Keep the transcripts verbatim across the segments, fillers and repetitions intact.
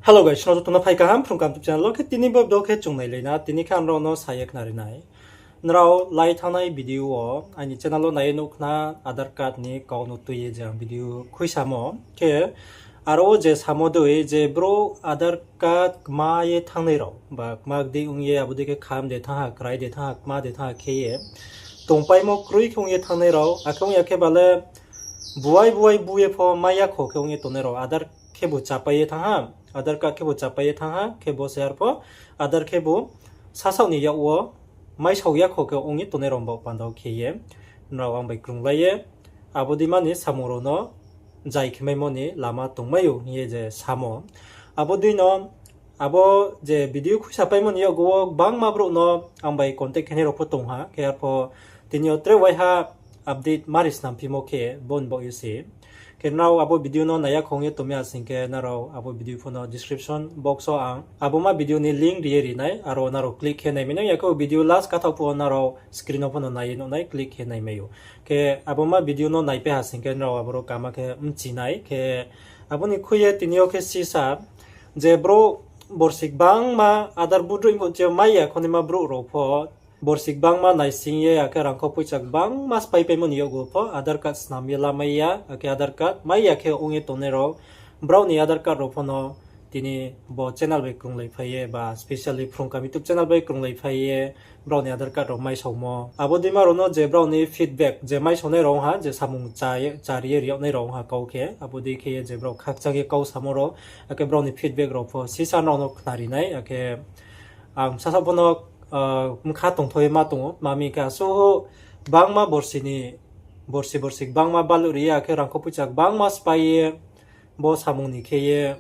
Hello guys, nrao joto no phai kaham Phrung Kaham YouTube channel wo. Khe tini bo video khe chung nailai na, tini khe ang nrao no sa ye khnari nai. Nrao lai thanngnai video wo aini channel wo nai ye nuh khna Aadhaar card ni kau no tui ye je ang video khuisamo. Khe aro wo je samo dei je brouh Aadhaar card kma ye thanngnai rao, ba kma dei ong ye abo dei khe kham de thanng ha, krai de thanng ha, kma de thanng ha khe ye tongpaimo kroi khe ong ye thanngnai rao, akhe ong ya khe ba le buai buai bu ye pho mai ya kho khe ong ye tongnai rao, Aadhaar khebu chapai ye thanng ha, Aadhaar card khebu chapai ye thanng ha, khe bo se arpho Aadhaar khebu sasaoh ni yak wo maisao ya kho khe ong ye tongnai rao baoh panda wo khe ye nrao ang bai krunglai ye abo dei ma ni samung rao no zai khe maimo ni lama tongmai ou hing ye je samo. Abo dei no abo je video khuisapaimo ni yakgu wo gbangma brouh no ang bai contact khenai rao pho tong ha, khe arpho tini yo tre waiha update mari snamphimo khe bo ni baoh ye se. Khe nrao abo video no nai ya kho ong ye tongmi ha sing khe nrao abo video pho no description box wo ang abo ma video ni link ri ye ri nai, aro nrao click khe naimai nai, yakhe video last kathaoh phuh wo nrao screen wo pho no nai ye nuh nai, click khe naimai ou. Khe abo ma video no naipai ha sing khe nrao aboro kama khe mchi nai. Khe abo ni khui ye tini yo khe sisa je brouh borsi gbangma Aadhaar budroih pho chi yo mai ya khonima brouh rao pho, borsi gbangma naising ye akhe rangkho poicha gbangma spaipaimo ni yakgu pho Aadhaar card snam ye lamai ya, akhe Aadhaar card mai ya khe ong ye tongnai rao, brao ni Aadhaar card rao pho no tini bo channel bai krunglaiphai ye ba specially Phrung Kaham YouTube channel bai krunglaiphai ye brao ni Aadhaar card rao maisaomo. Abo dei ma rao no je brao ni feedback je maisaonai rao ong ha, je samung cha ye, chari ye ri yagnai rao ong ha kau khe, abo dei khe ye je brao khakchang ye kau samo rao, akhe brao ni feedback rao pho sisa nrao no khnari nai, akhe ang sasaoh pho no bkha tongthoi ye ma tong ou, tma hing khe asuh gbangma borsi ni, borsi borsi gbangma baluh ri ye akhe rangkho poicha gbangma spai ye bo samung ni khe ye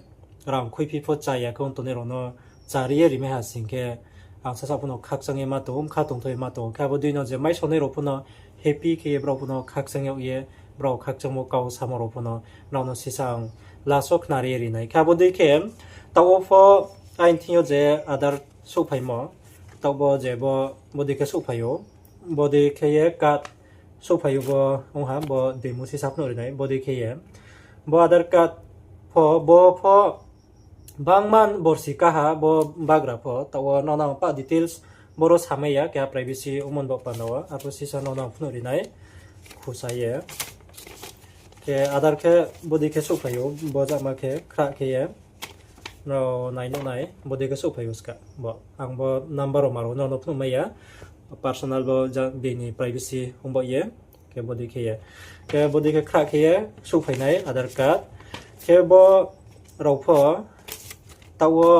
rang khuiphi pho cha ya khe ong tongnai rao no chari ye rimai ha sing khe ang sasaoh pho no khakchang ye ma tong ou, bkha tongthoi ye ma tong ou. Khe abo dei no je maisaonai rao pho no happy khe ye brao pho no khakchang yag ye, brao khakchangmo kau samo rao pho no nrao no sisa ang last wo khnari ye ri nai. Khe abo dei khe taoh wo pho aini thing yo je Aadhaar souhphaimo, taoh bo je bo, bo dei khe souhphai ou, bo dei khe ye card souhphai ou, bo ong ha, bo demo sisa phnuh ri nai, bo dei khe ye bo Aadhaar card pho, bo pho bangma borsi kaha bo bagra pho, taoh wo nrao no ang pah details boro samai ya, keha privacy ongmo ni baoh panda wo, arpho sisa nrao no ang phnuh ri nai khusa ye. Khe Aadhaar khe bo dei khe souhphai ou, bo jama khe khrah khe ye nrao nai nuh nai, bo dei khe souhphai ou ska. Bo ang bo number rao ma rao nrao no phnuh mai ya, personal bo ja-, bini privacy ong baoh ye. Khe bo dei khe ye, khe bo dei khe khrah khe ye souhphai nai Aadhaar card. Khe bo rao pho taoh wo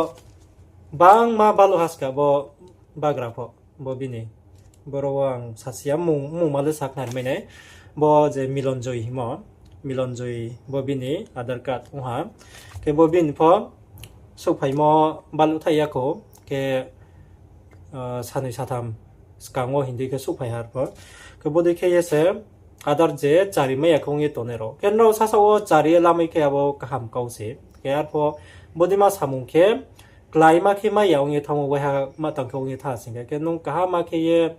bangma baluh ha ska bo bagra pho, bo bini. Boro wo ang sasi ya mung, mungma le sakhnari mai nai. Bo je Milonjoy himo, Milonjoy bo bini Aadhaar card ong ha. Khe bo bini pho souhphaimo baluh thaih ya kho, khe, ah, sanoi satham skang wo hing dei khe souhphai ha arpho. Khe bo dei khe ye se Aadhaar je chari mai ya khe ong ye tongnai rao, khe nrao sasaoh wo chari ye lamai khe abo kaham kau se. Khe arpho bo dei ma samung khe kláima khe mai ya ong ye thanng ou, waiha ma tang khe ong ye thanng sing khe, khe nung kaham ma khe ye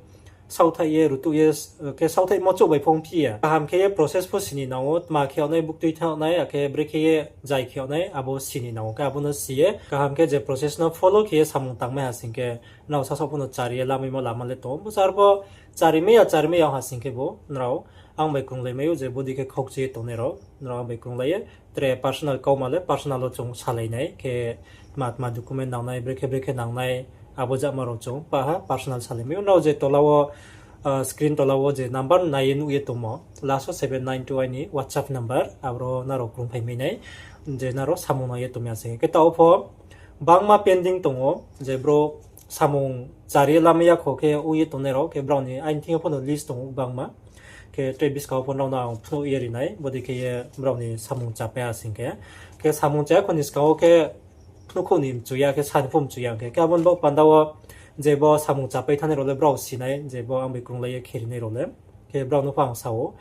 saohthaih ye rutuh ye, khe saohthaihmo chouh bai pho ongphi ya. Kaham khe ye process pho sini nang ou, tma khe yagnai, buktui thanng yagnai, akhe brekhe ye zai khe yagnai, abo sini nang ou. Khe abo no si ye kaham khe je process no follow khe ye samung tangmai ha sing khe, nrao sasaoh pho no chari ye lamaimo lama le tong ou. Bo sar pho chari mai ya, chari mai ya ong ha sing khebu nrao ang bai krunglai mai ou, je bo dei khe khaukchi ye tongnai rao, nrao ang bai krunglai ye tre personal kauma le personal wo chung salai nai, khe tma tma document nangnai, brekhe brekhe nangnai, abo jama rao chung pah ha personal salai mai ou. Nrao je tola wo, ah, screen tola wo je number nai ye nuh ye tongmo, last wo seven nine two aini WhatsApp number, aboro nrao krungphai mai nai, je nrao samung nai ye tongmi ha sing khe. Khe taoh wo pho bangma pending tong ou, je brouh samung chari ye lamai ya kho khe ong ye tongnai rao, khe brao ni aini thing yo pho no list tong ou bangma. Khe tre buskang wo pho nrao no ang phnuh ye ri nai, bo dei khe ye brao ni samung chapai ha sing khe. Khe samung cha ya kho ni skang wo khe phnuhkhouh ni mchu ya, khe sani pho mchu ya khe. Khe abo ni baoh panda wo je bo samung chapai thanngnai rao le brao si nai, je bo ang bai krunglai ye kheri nai rao le. Khe brao no pho ang sa ou,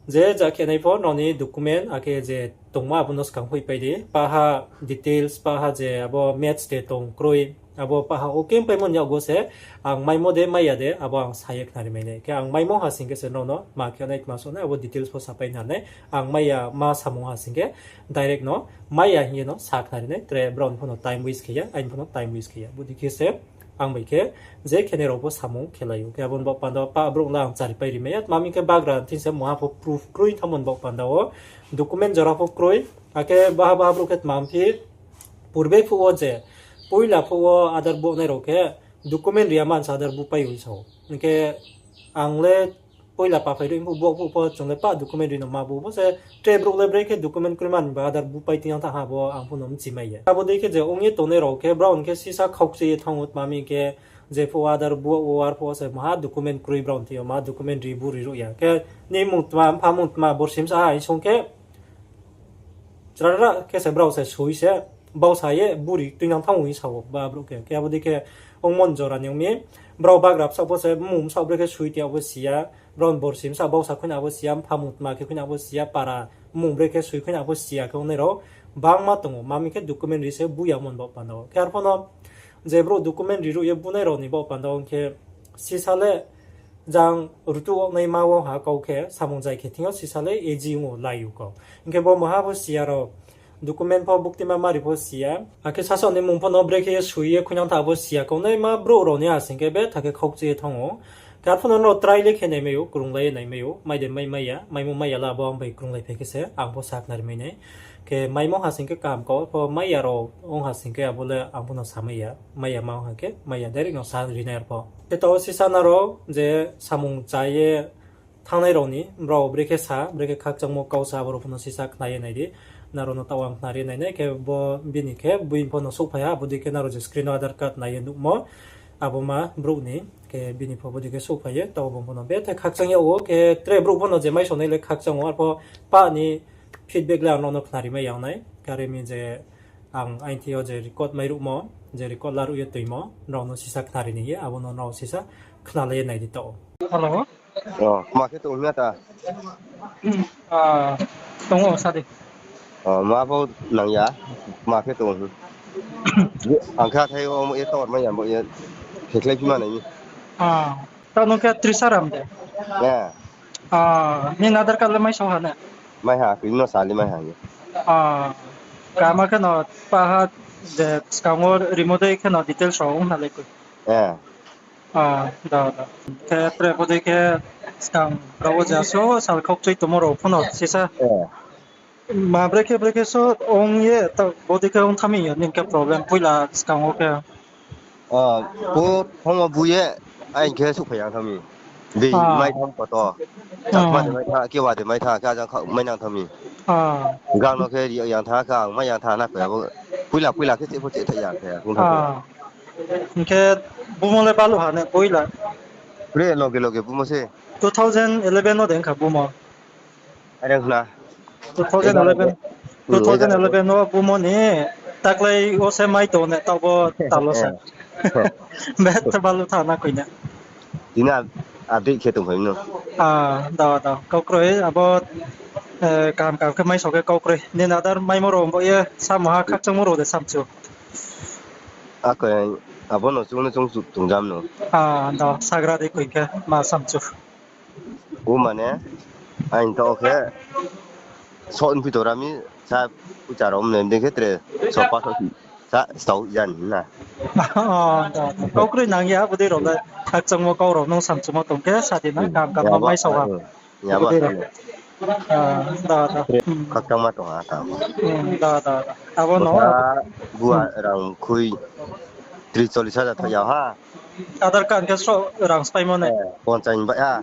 je ja khe nai pho nrao ni document akhe je tongma abo no skang hoihpai di, pah ha details, pah ha je abo match de tong kroi, Abo paha o khe paimo ni yakgo se, ang maimo de, mai ya de, abo ang sa ye khnari mai nai. Khe ang maimo ha sing khe se nrao no ma khe nai tma so nai, abo details pho sapai na nai. Ang mai ya ma samung ha sing khe direct no mai ya hing ye no sa khnari nai. Tre brao ni pho no time waste khe ya, aini pho no time waste khe ya. Bodei khe se ang bai khe je khenai rao pho samung khelai ou. Khe abo ni baoh panda wo pa brouh no ang charipai ri mai ya. Tma hing khe bagra thing se mungha pho proof kroi thanngmo ni baoh panda wo, document jora pho kroi. Akhe baha baha brouh khe tma hing phi, purbe phuh wo je, poila phuh wo Aadhaar bu nai rao khe document ri ya man se Aadhaar bupai ou hing sa ou. Hing khe ang le poila paphai roi phuh, bo phuh pho chung le pa document ri no ma bu pho se, tre brouh le brekhe document kroi man ba Aadhaar bupai tong yang tha ha bo ang pho no mchi mai ya. Abo dei khe je ong ye tongnai rao khe brao ni khe sisa khaukchi ye thanng ou, tma hing khe je phuh Aadhaar bu wo ar phuh wo se maha document kroi brao ni thing yo, maha document ri bu ri ruh ya. Khe ni mung tma, mpha mung tma, borsi bsa ha hing song khe, chrara khe se brao se soi se, bausa ye buri tuinang thanng ou hing sa ou ba brouh khe. Khe abo dei khe ongmo ni jora ni ong mi, brao bagra bsaoh pho se mmung bsaoh brekhe soi tong ya abo si ya, brao ni borsi bsa bausa khui na abo si ya, mpha mung tma khe khui na abo si ya, para mmung brekhe soi khui na abo si ya khe ongnai rao bangma tong ou, ma mi khe document ri se bu ya mon baoh panda wo. Khe arphuh no je brouh document ri ruh ye bunai rao ni baoh panda wo ong khe sisa le jang rutuh wo naima wo ha kau khe samung jai khe thing yo sisa le A G ong ou lai ou kau. Hing khe bo maha pho si ya rao, document pho buktima mari pho si ya. Akhe sasaoh ni mmung pho no brekhe ye soi ye khuinang tha abo si ya kau naima brouh rao ni ha sing khe betha khe khaukchi ye thanng ou. Khe arphuh no nrao try le khe naimai ou, krunglai ye naimai ou, mai de mai mai ya, maimo mai ya la abo ang bai krunglai phai khe se ang pho sa khnari mai nai. Khe maimo ha sing khe kaham kau, arphuh mai ya rao ong ha sing khe abo le ang pho no sa mai ya, mai ya ma ong ha khe mai ya, direct no sa ri nai arphuh. Khe taoh sisa nrao je samung cha ye thanngnai rao ni, brao brekhe sa, brekhe khakchangmo kau sa, abo rao pho no sisa khna ye nai di. Nrao no taoh ang khnari ye nai nai, khe bo bini khe bini pho no souhphai ha, abo dei khe nrao je screen wo Aadhaar card nai ye nuhmo, abo ma brouh ni, khe bini pho bo dei khe souhphai ye, taoh bung pho no betha khakchang yag ou, khe tre brouh pho no je maisonai le khakchang ou, arphuh pa ni feedback le ang nrao no khnari mai ya ong nai, khe are mi je ang aini thing yo je record mai ruhmo, je record laruh ye toimo, nrao no sisa khnari ni ye, abo no nrao sisa khnalai ye nai di taoh. Hello. O, kma khe tong hing na ta? Hmm, ah, tong ou, sa di. O, ma pho nang ya, kma khe tong hing. Ang kha thai o, ye tor mai ya, bo ye, khekhlai phi ma nai ni. Ah, taoh nung khe Trisaram de? Ah, nini Aadhaar card le mai sao ha ne? Mai ha, kri no sa le mai ha ye. Ah, kama khe no paha je skang wo rimo dei khe no details rao ong ha le koi. Ah, da, da. Khe tre bo dei khe skang rao wo ja so sal khaukchui tongmo rao pho no sisa. Ma brekhe brekhe so ong ye, ta bo dei khe ong thanng mi yo, nini khe problem poila skang wo khe. O, bo phone wo bu ye, aini khe souhphai yang thanng mi. Dei mai thanng photo. Chakma de mai thanng, kewa de mai thanng, khe ajang kha mai nang thanng mi. Gang no khe ri yang thanng kha, ang mai yang thanng na khe abo. Poila, poila khe che pho che thai ya khe, ong thanng khe. Hing khe bumo le baluh ha ne poila? Pre loge loge bumo se. Two thousand eleven no de ong kha bumo. Are khna. Two thousand eleven, two thousand eleven no bumo ni taklai wo se mai tong ne taoh bo talo sa. Betha baluh tha na koi na. Tini update khe tongphai no. Ah, da, da. Kau kroi, abo, eh, kaham kaham khe mai sao khe kau kroi. Nini Aadhaar maimo rao bo ye, samoha khakchangmo rao de samchu. Akhe, abo no chung no chung chu tongjam no. Ah, da, sagra de koi khe, ma samchu. O mane, aini taoh khe, so nphi to rami, sa ucha rao mne mde khe tre, so pa so si, sa stau yan na. O, da, da. Kau kroi nang ya, bodei rao le, khakchangmo kau rao nung samchumo tong khe, sa di na, kaham kaham no mai sao ha. Ya ba. Bodei rao. Ah, da, da. Khakchangma tong ha ta. Hmm, da, da, da. Abo no. Bota bua rang khui. Tris chollis hajar tha ya ha. Aadhaar card khe sroh rang spaimo nai. Ponchas bai ha.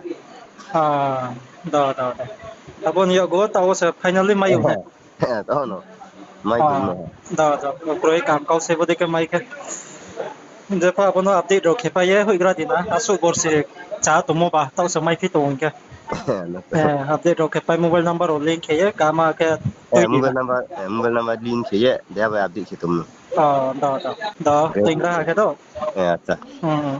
Ah, da, da, da. Abo ni yakgo taoh se finally mai ou nai. Taoh no. Mai tong no. Da, da. Kroi kaham kau se bodei khe mai khe. Jepho abo no update rao khe pai ye hoihgra di na. Asuh borsi cha tongmo ba taoh se mai phi tong khe. Update rao khe pai mobile number rao link khe ye kama khe. Mobile number, mobile number link khe ye, de bai update khe tong no. Da, da. Da, toingra ha khe do. Hmm.